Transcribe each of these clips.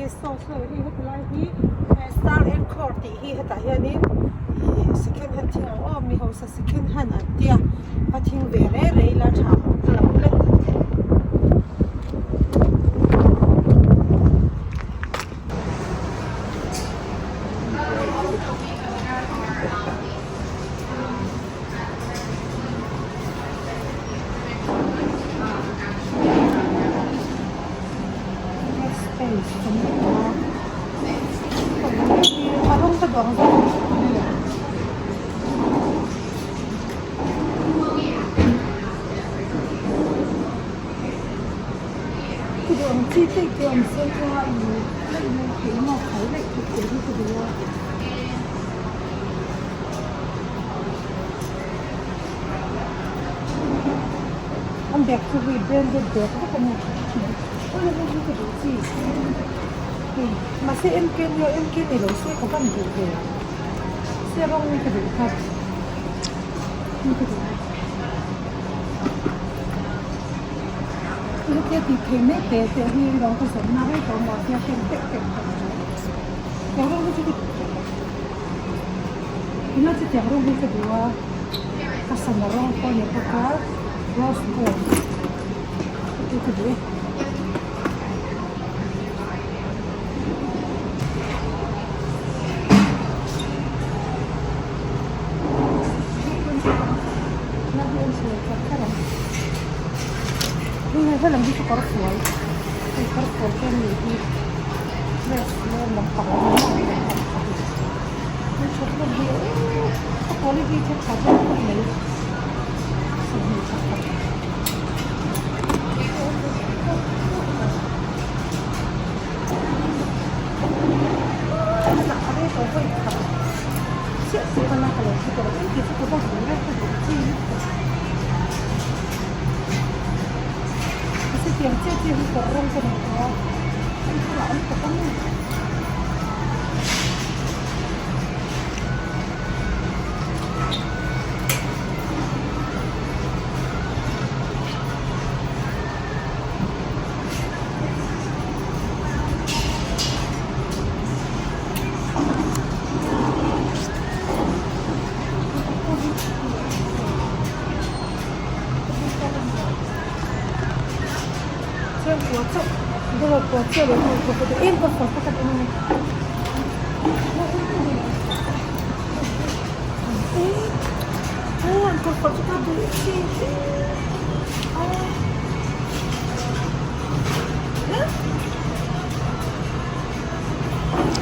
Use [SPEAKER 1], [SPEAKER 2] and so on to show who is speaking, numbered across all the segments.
[SPEAKER 1] hi saw saw hei heti lai hi star anchor tih hi hetah hianin ih second hand thing ang aw mi hausa second hand an tia a thing ve rei rei la tha awm ta lo le. A rawng ka duh ang zawk ka duh ang chi te te awm se chuan ih maw khai daih theih tur hi ka duh a. An bag chu hei branded bag vek a ni aw hei hi ka duh chi hei mahse MK nia MK ni lo se ka van duh ve se rawng hi ka duh kha hi ka duh hetia tih theih mai te te hi rawng ka zawrhna rei tawh maw tia ken teuh teuh ka ni tiang rawng hi chu ka duh tawh lo. Ina chu tiang rawng hi ka duh a ka sana rawng pawh a ni bawk a rose gold te ka duh e. Helam hi chu kawr fual hei kawr fual te an nih hi dress lawm lampang a ni a.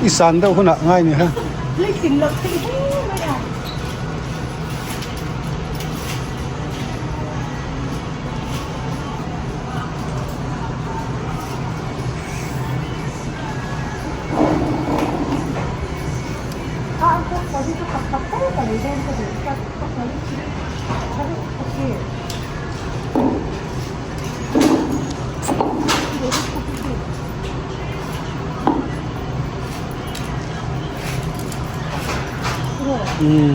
[SPEAKER 2] I san deuh hunah ngai ni ha. Umm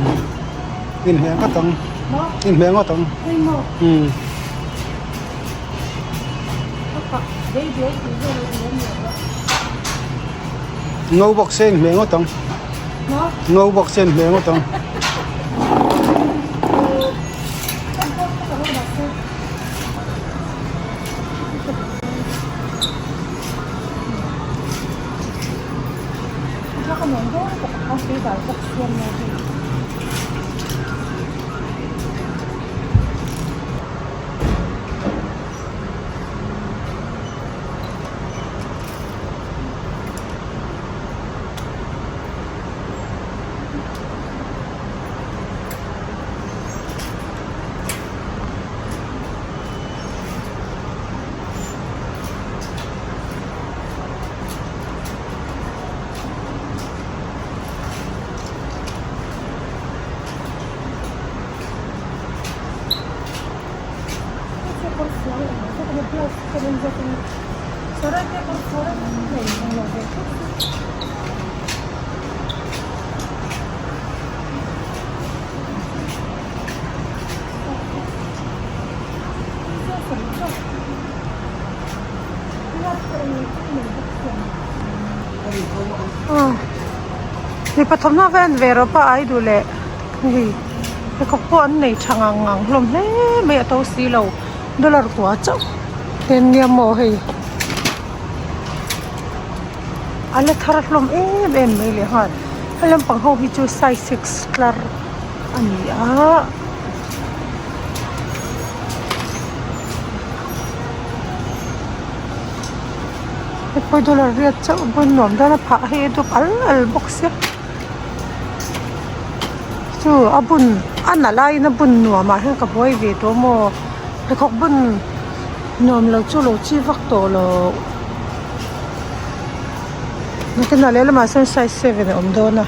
[SPEAKER 2] inhmeh ngawt ang inhmeh ngawt ang umm. Ngo bawk se inhmeh ngawt ang ngo bawk se inhmeh ngawt ang.
[SPEAKER 1] Aw mipa thawmhnaw va en ve rawh pawh ai duh leh hei pheikhawk pawh an nei tha ngang ngang hlawm hle mai a to si lo dollar kua chauh te an nia maw hei a la thar hlawm em em mai leh nghal he lampang ho hi chu size six tlar a ni a. Hei dollar riat chauh bun nuam dawn a phah hei a dup al al bawk sia chu a bun a na laiin a bun nuam ah hian ka buai ve tawh maw pheikhawk bun nuam lo chu lo chi vak tawh lo nakinah lehlamah sawn size seven a awm dawn a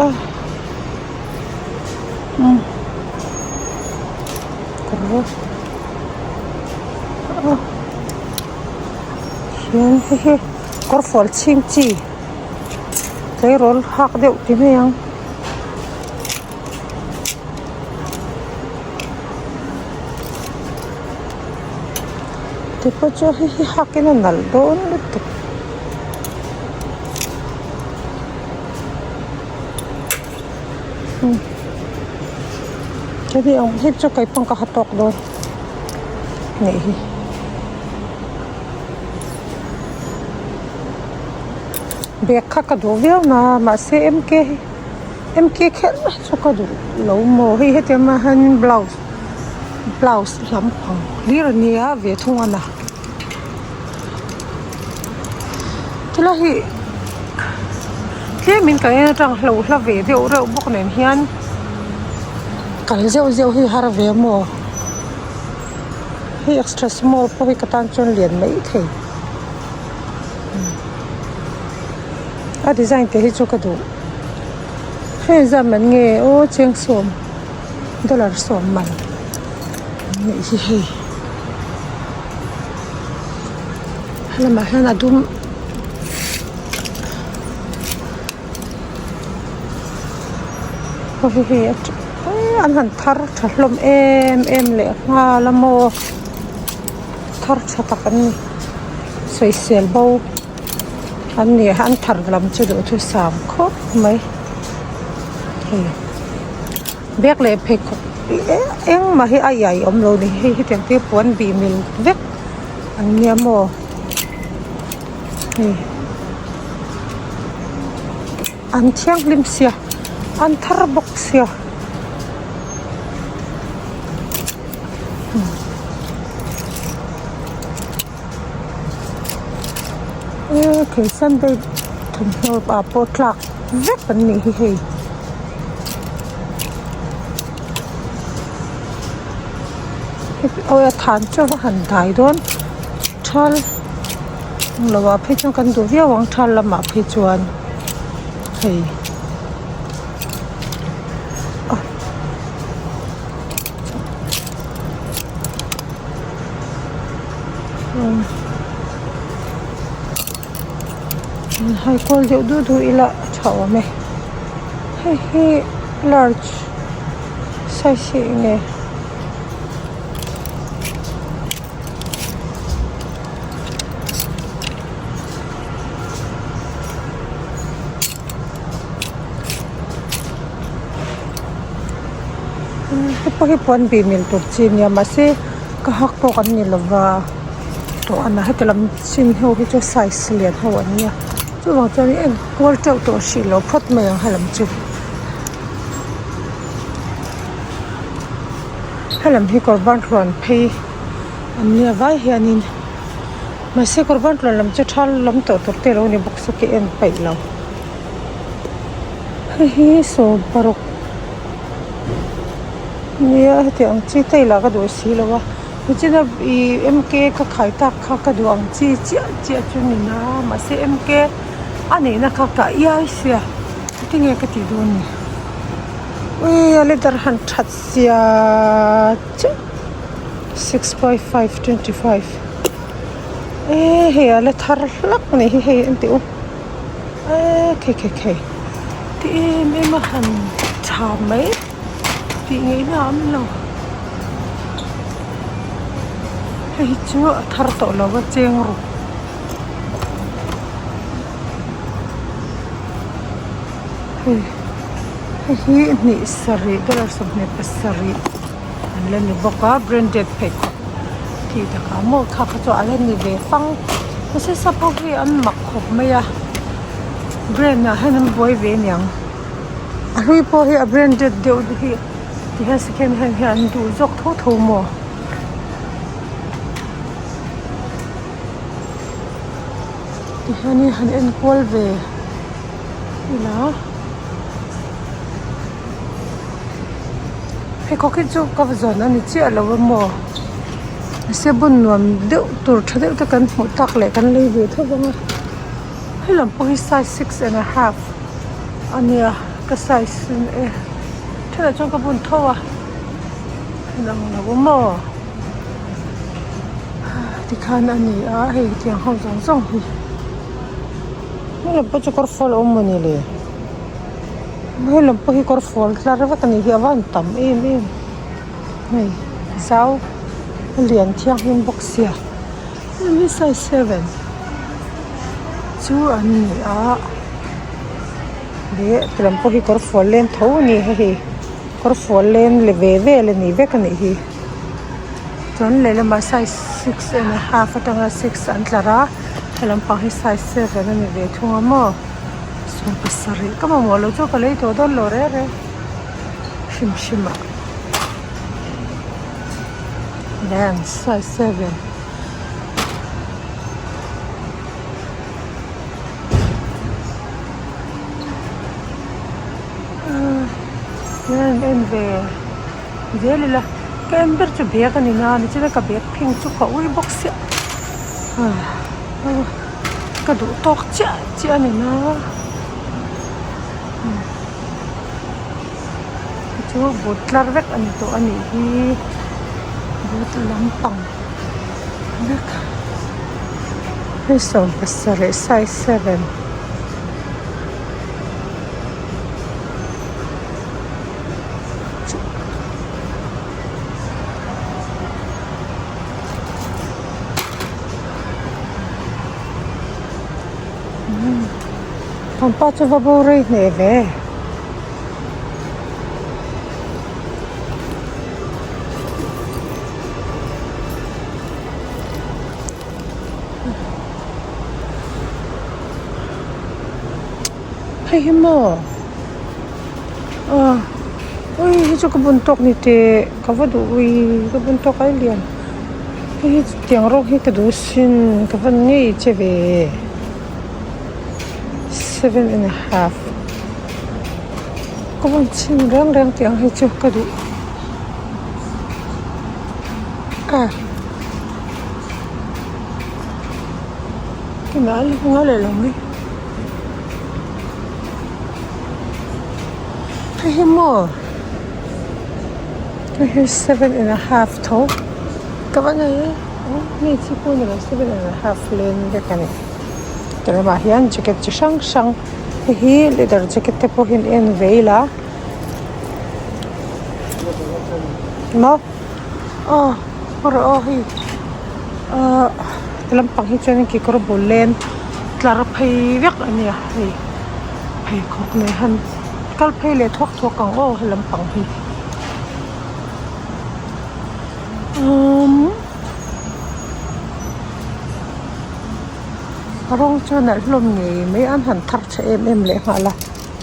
[SPEAKER 1] aw umm kawr. Hian hei hi kawr fual chhing chi tleirawl hak deuh ti mai ang. Tupawh chu hei hi hak in a nalh dawn lutuk. Heti ang hi chu kei pawn ka ha tawk dawn nih hi. Bag kha ka duh viau na mahse m k hi m k kher hi chu ka duh lo maw hei hetiang ah hian blouse blouse lampang hlir a nia ve thung a na chulai hi tlemin ka en atang hlo hla ve deuh reuh bawk nen hian kal zeuh zeuh hi har ve maw hei extra small pawh hi ka tan chuan lian mai thei a design te hi chu ka duh hei zat man nge aw chengsawm dollar sawm man nih hi hei. Helamah hian a dum hei hi an han thar tha hlawm em em leh nghal a maw thar tha tak an ni sawisel bo an ni a an thar lam chu duhthusam khawp mai hei. Bag leh pheikhawk engmah hi a iai awm lo ni hei hetiang te puan bih mil vek an nia maw hei an thianghlim sia an thar bawk sia. Eee sunday thawmhnaw ah pawh tlak vek an nih hi hei awi a than chu a va han dai dawn thal englo ah phei chuan kan duh viau ang thal lamah phei chuan hei. Hai kual deuh duh duh ila a tha awm e hei hi large size hi eng nge. Hei pawh hi puan bih mil tur chi a nia mahse ka hak pawh kan ni lova tawh a heti lam chin ho hi chu size lian ho an nia chuvang chuan en kual teuh tawh hrih lo phawt mai ang helam chu helam hi kawr ban hruan phei an nia vai hianin mahse kawr ban tluan lam chu thal lam tawh tur te alo ni bawk se ka en peih lo. Hei hi sawmparuk nia heti ang chi te ila ka duh si lo a nichina ih m k ka khai tak kha ka duh ang chi chiah chiah chu ni na mahse m k a neihna kha ka iai sia tinge ka tih dawn ni ui a leather han that sia chiah 6.5 25 eh hei a la thar hlak a nih hi hei engti u. Eee khei khei khei ti em em a han tha mai tih ngaihna a awm lo hei hi chu a thar tawh lo a cheng ruk. Hei hei hi hnih sarih dollar 27 an la ni bawk a branded pheikhawk tih takah maw kha kha chu a la ni ve fang mahse sap ho hi an mak khawp mai a brand ah hian an buai ve aniang a hlui pawh hi a branded deuh te hi tihian second hand hian an duh zawk tho tho maw. Tihianin han enkual ve ila pheikhawk hi chu ka zawn a ni chiah lo a maw mahse bun nuam deuh tur tha deuh te kan hmuh tak leh kan lei ve tho vang a helam pawh hi size six and a half a nia ka size e thenah chuan ka bun tho a inang lo a maw. Tikhan a ni a hei tiang ho zawng zawng hi helam pawh chu kawr fual a awm mawni le helam pawh hi kawr fual tlar vek a nih hi a van tam em em hei zau a lian thianghlim bawk sia hemi hi size seven chu an ni a leh tilam pawh hi kawr fual leng tho a ni hei kawr fual leng le ve vel a ni vek a nih hi. Chuan lehlamah size six and a half atanga six an tlar a he lampang hi size seven a ni ve thung a maw 70 ka mamawh loh chu ka lei tawh dawn lo reng reng hrim hrim ah then size seven. Hian en ve. Zel ila ka en ber chu bag a ni na nichina ka bag pheng chu ka ui bawk sia ka duh tawk chiah chiah a ni na chu but tlar vek a ni tawh a nih hi but lampang vek hei 17 size seven. Pangpar chu va bo rei hneh ve. Hei hi maw aw ui hei chu ka bun tawk ni teh ka va duh ui ka bun tawk ai lian hei hi tiang rawng hi ka duh sin ka van ngei che ve seven and a half ka bun chhin reng reng tiang hi chu ka duh a ngai leh lo mai. Hei hi maw hei hi seven and a half tho ka va nei e hei chi pawh ni lo seven and a half leng vek a ni ti lamah hian jacket chi hrang hrang hei hi leather jacket te pawh hi an en ve ila maw aw kawr aw hei ahh ti lampang hi chuan kekawr bul leng tlar phei vek a nia hei pheikhawk nen han kal phei leh thuak thuak ang aw he lampang hi umm a rawng chu a nalh hlawm ngei mai an han thar tha em em leh nghal a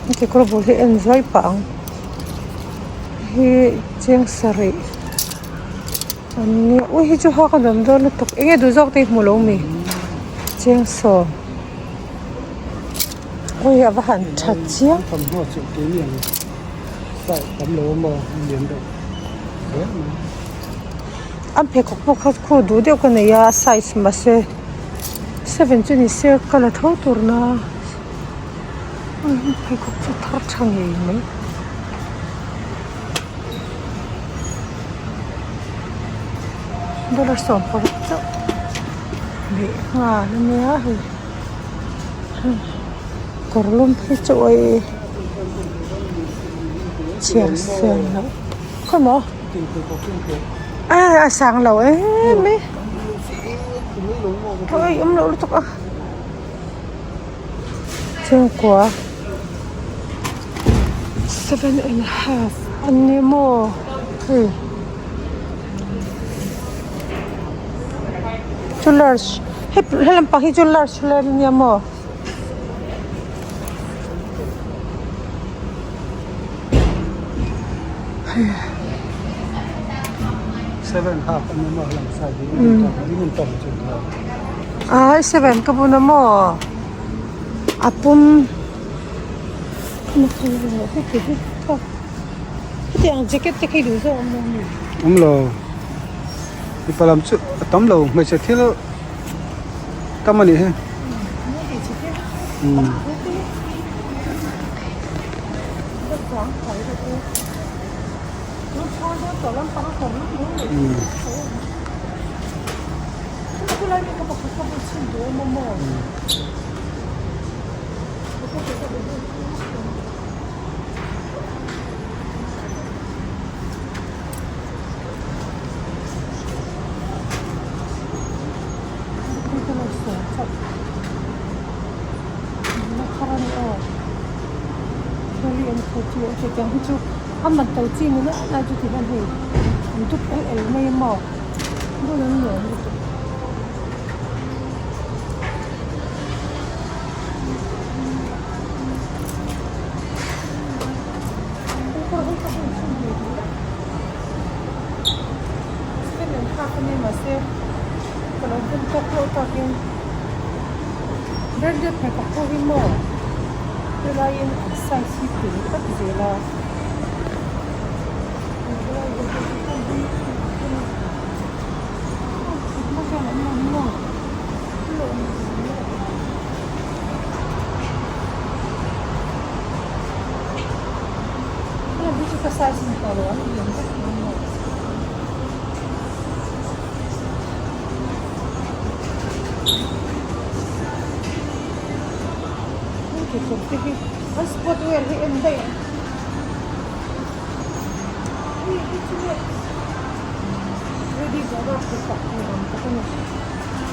[SPEAKER 1] an kekawr bul hi en zuai pah ang hi cheng sarih an nia ui hi chu hak a nuam dawn lutuk eng nge duh zawk te hi hmu lo mi cheng sawm ui a va han tha chiang an pheikhawk pawh kha khu duh deuh ka nei a size mahse seven chu ni se ka la tho tur na pheikhawk chu thar tha ngei mai. Dollar 16 chauh leh nghal a nia hei kawr lum phei chu awih chhiar sen loh khaw maw a a sang lo em mai awih awm loh lutuk a chhungkua. 7.5 an ni maw hei chu large he lampang hi chu large vel a nia maw. Aa 7 ka bun a maw a pum. Hetiang jacket te khi duh zawk awm lo mi?
[SPEAKER 2] Awm lo. Mipa lam chu a tam lo hmeichhe thil tam a nih hi. Umm.
[SPEAKER 1] A man to chi ni lai lai chu ti hian hei an dup el el mai a maw bul an nuam lutuk.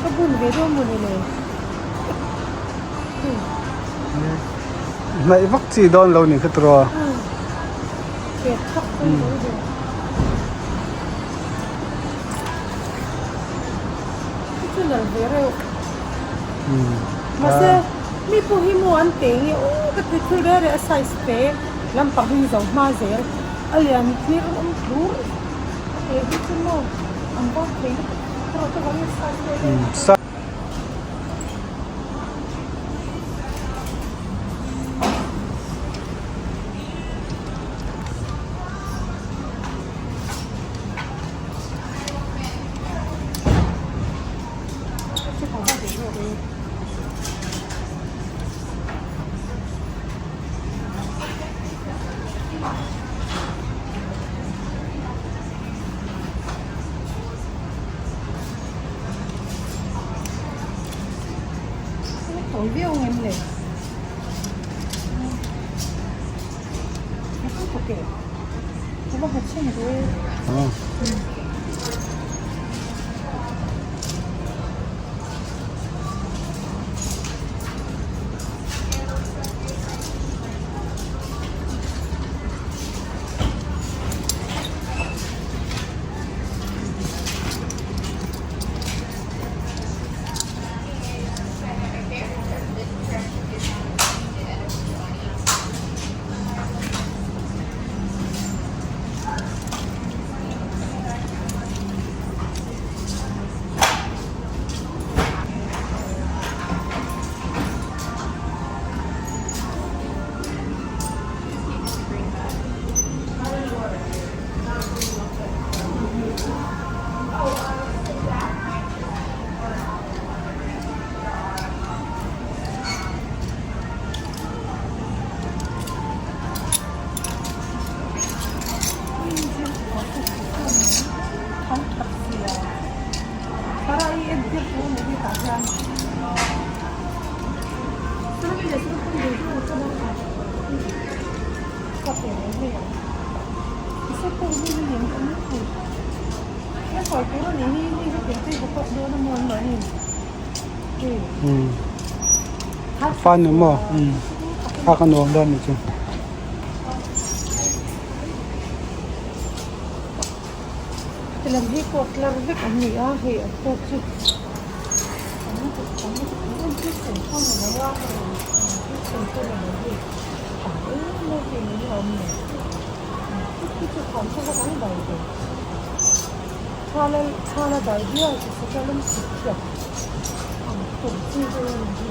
[SPEAKER 1] Ka bun ve dawn mawni le.
[SPEAKER 2] Hnaih vak chi dawn lo ni kha turaw.
[SPEAKER 1] Mahse mi pawh hi maw an teng i aw ka ti thil reh reh a size te lampang hi zo hma zel a lian hlir awm hlur a teh hi chu maw an vak thei lutuk erawh chuvangin size te
[SPEAKER 2] Sa
[SPEAKER 1] Tawi viau ang em le? Ka va ha chhin ve.
[SPEAKER 2] Fan ni maw hak a nuam dawn ni chu.
[SPEAKER 1] Tilam hi coat tlar vek an ni a, hei an coat chu tam lutuk tam lutuk em em Christian pawh ni lo a, hei Christian pawh ni lo hei tam em em hei ni a awm ni. Khi chu thlan chu vak an dai ve. Thla thla dai viau chu sacha lum chhip chhiat ang tum chi deuh a ni hi.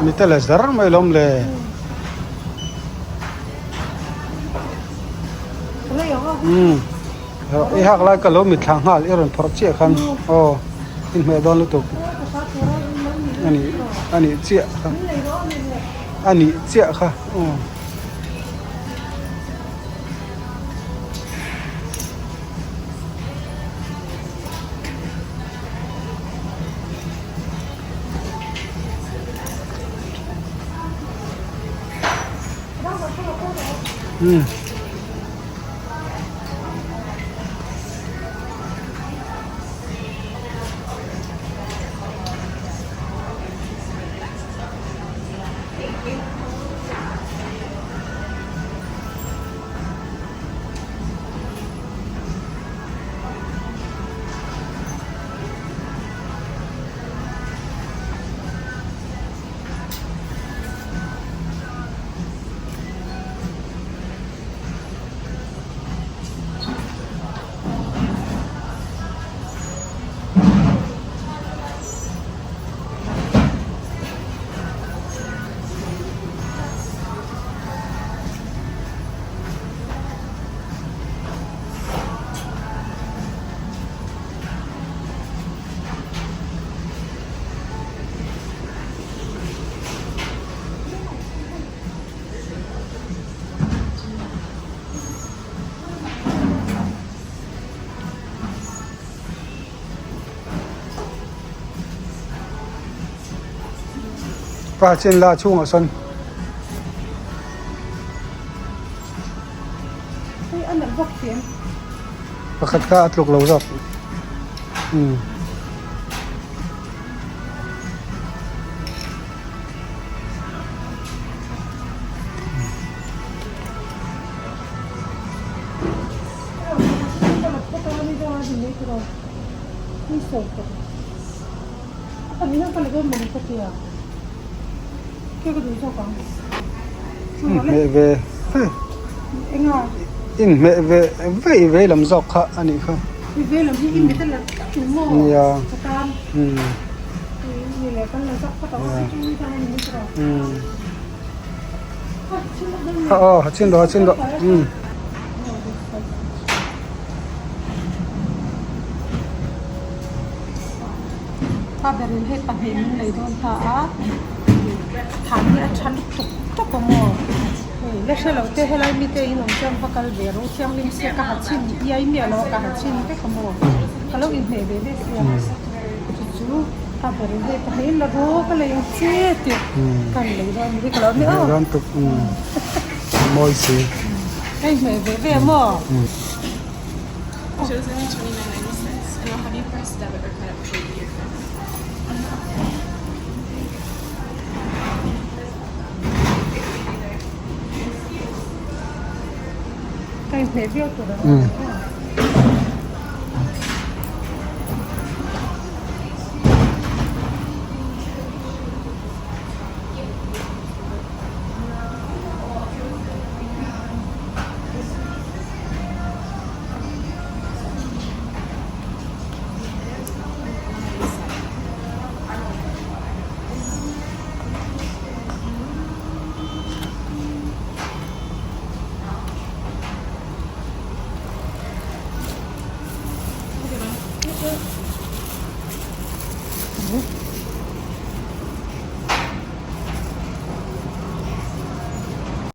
[SPEAKER 2] Mi te la zar mai lawm le. Umm i hak lai ka lo mitthla nghal i rawn phawrh chiah khan aw i hmeh dawn lutuk a nih a nih chiah kha a nih chiah kha aw. Umm. Pa chin la chhungah sawn.
[SPEAKER 1] Hei a nalh bawk si.
[SPEAKER 2] Pakhat kha a tluk lo zawk. Umm. Inhmeh ve ve inhmeh ve ve i vei lam zawk kha a nih kha nia umm aw ha chin rawh ha chin rawh umm.
[SPEAKER 1] Pa berin hei pahnih min lei dawn ta a thlan hi a tha lutuk tawp ang aw hei la hre lo te helai mite in awm chuan va kal ve rawh thianghlim sia ka ha chhin iai miah lo a ka ha chhin vek ang aw ka lo inhmeh ve ve sia chu chu pa berin hei pahnih in la rawh ka lei ang che tih kan lei dawn ni hi ka lo ni aw
[SPEAKER 2] mawi si
[SPEAKER 1] ka inhmeh ve ve ang aw. Ka inhmeh viau tur ang.